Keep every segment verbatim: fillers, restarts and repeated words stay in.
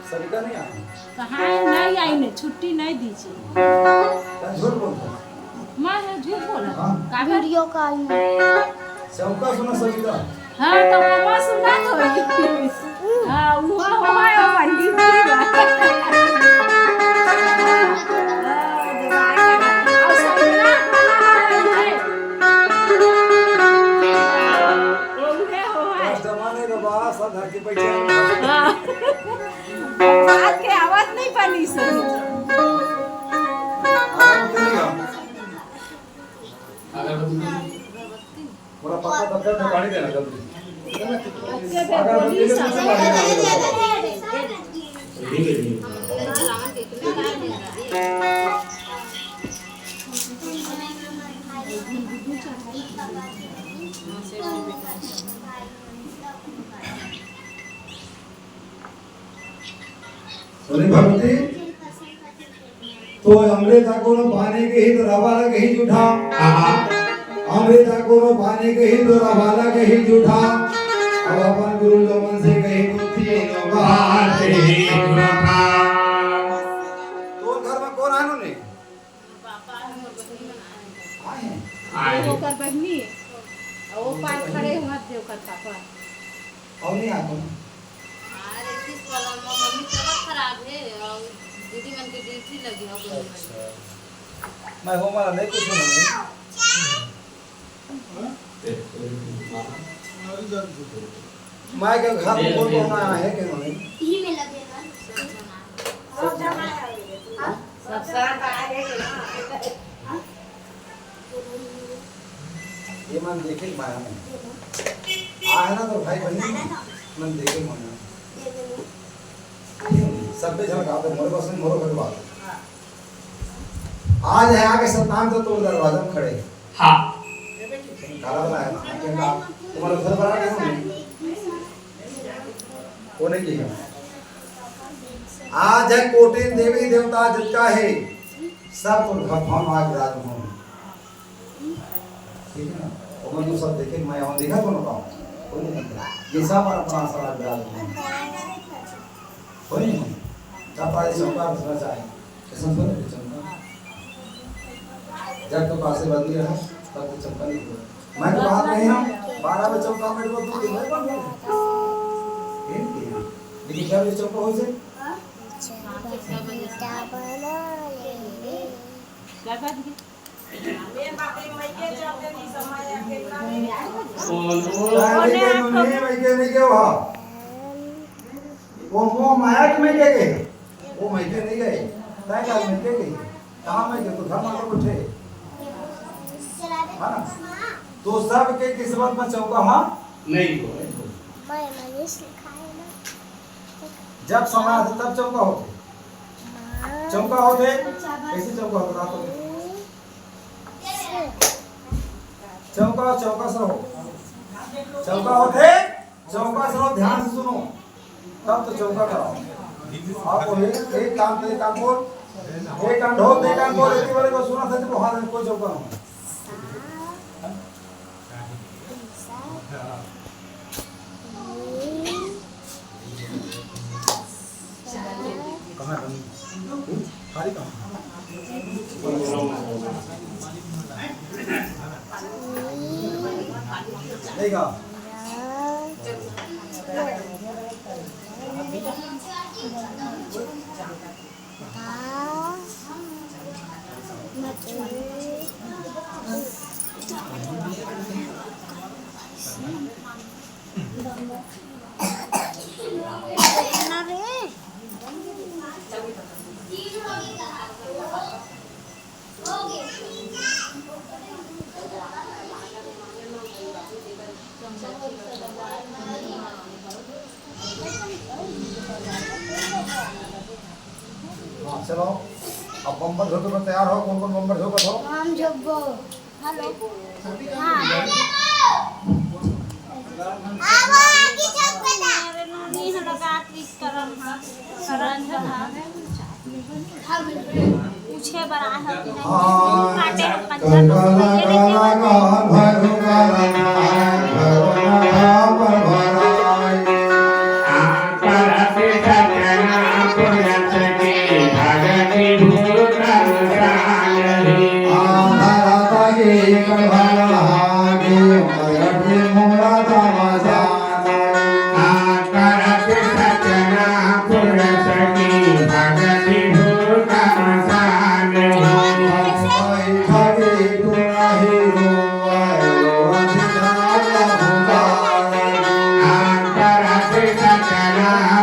सविता नहीं आई? कहाँ है? नहीं आई ने, छुट्टी नहीं दीजिए। झूठ बोलता। मैं है झूठ बोला। हाँ। का वीडियो कॉल में। चौका सुना सविता। हाँ, तो मम्मा सुना तो। हाँ, वो, वो है, वो पंडित जी बा। हाँ, दिमाग है। और सविता बोला है, वो है। वो है, वो है। कस्टमर नहीं तो बड़ा सा घर के बैठे हैं। हाँ। बात के आवत नहीं पानी से। पूरा पत्ता तब तक गाड़ी देना जल्दी। अगरबत्ती के सबसे गाड़ी देना। सुनी भक्ति, तो अमृत हा कोनो पानी के ही तो रवा ला कही जूठा। हाँ, हाँ। अमृत हा कोनो पानी के ही तो रवा ला कही जूठा। अब अपन गुरु लोगन से कही तो तीनों बात ही जूठा। तोर घर में कौन आनो ने? पापा और मोर बहिनी मन आए हैं। आए हैं। वो ओकर बहिनी है। और वो पार खड़े हुआ थे ओकर पापा। और नहीं आता हूँ। अरे, किस वाला म-, मम्मी तबीयत खराब है और दीदी मन के ड्यूटी लगी हो गई। अच्छा। मैं हो वाला नहीं कुछ नहीं। मैं के घर में कौन कौन आया है के नहीं? यही में लगे ना। सब जमा है। हाँ? सब साथ आए हैं। ये मन देखे माया मन। आ है ना तो भाई बहन मन देखे मन। सब पे झलका दे, मोरे बस में मोरो भगवान। आज है आके सतनाम तो तोर दरवाजा में खड़े। हाँ। काला वाला है ना, आके का, तुम्हारा घर बना के हम। कोने की है? आज है कोटिन देवी देवता जितका है, सब तो भगवान आज विराजमान है। ठीक है ना? ओमन तो सब देखे, मैं यहाँ देखा कोनो काम, कोई नहीं जानता। ये सब पर अपना आसरा विराजमान है। कोई नहीं जानता। तब आज चौका बसना चाहिए। कैसे बोले थे चौका? जब तो पासे बंदी रहा, तब तो चौका नहीं हुआ। मैं तो बाहर नहीं हूँ, बारह बजे चौका मेरे को दूर है, बंद है। ये नहीं किया। लेकिन क्या बजे चौका हो जाए? क्या बात है? वो मोह माया के में के गए, वो में के नहीं गए, तय का में के गए, कहाँ में के तो घर में तो उठे, है ना? तो सबके किस्मत में चौका, हाँ? नहीं हो, नहीं हो। जब समय आथे तब चौका होथे। चौका होथे, कैसे चौका होथे, बता तो। चौका, चौकस रहो। चौका होथे, चौकस रहो, ध्यान से सुनो। तब तो चौका कराओ। आपको एक, एक कान पे एक कान बोल, एक कान ढोल, एक कान बोल, एक बार को सुना था, तो हाथ में कोई चौका नहीं। कहाँ है? थाली कहाँ है? नहीं कहा। हाँ, चलो, अब बम्बर झोंके बर तैयार हो। कौन कौन बम्बर झोंकत हो? हम झोंकबो। हेलो। हाँ। मेरे नोनी ह लगा के करन ह। करन ह। पूछे बर आए हो कि नहीं? काटे हम पंचर।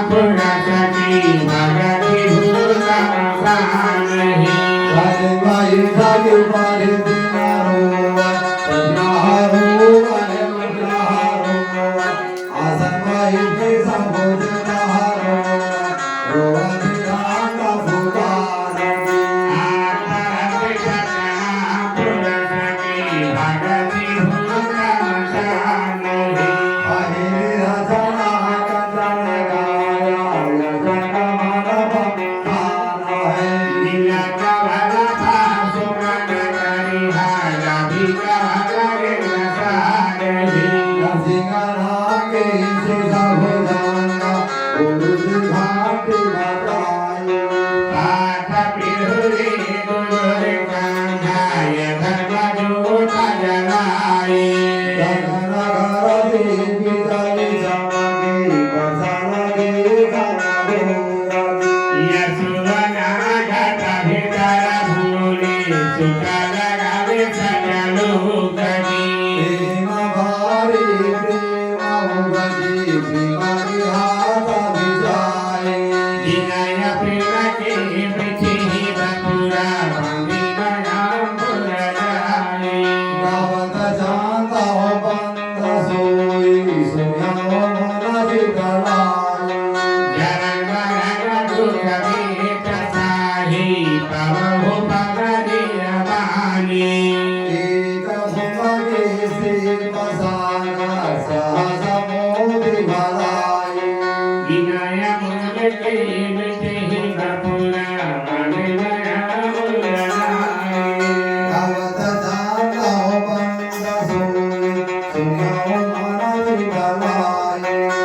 पुरसकी भगति भूषण सानही।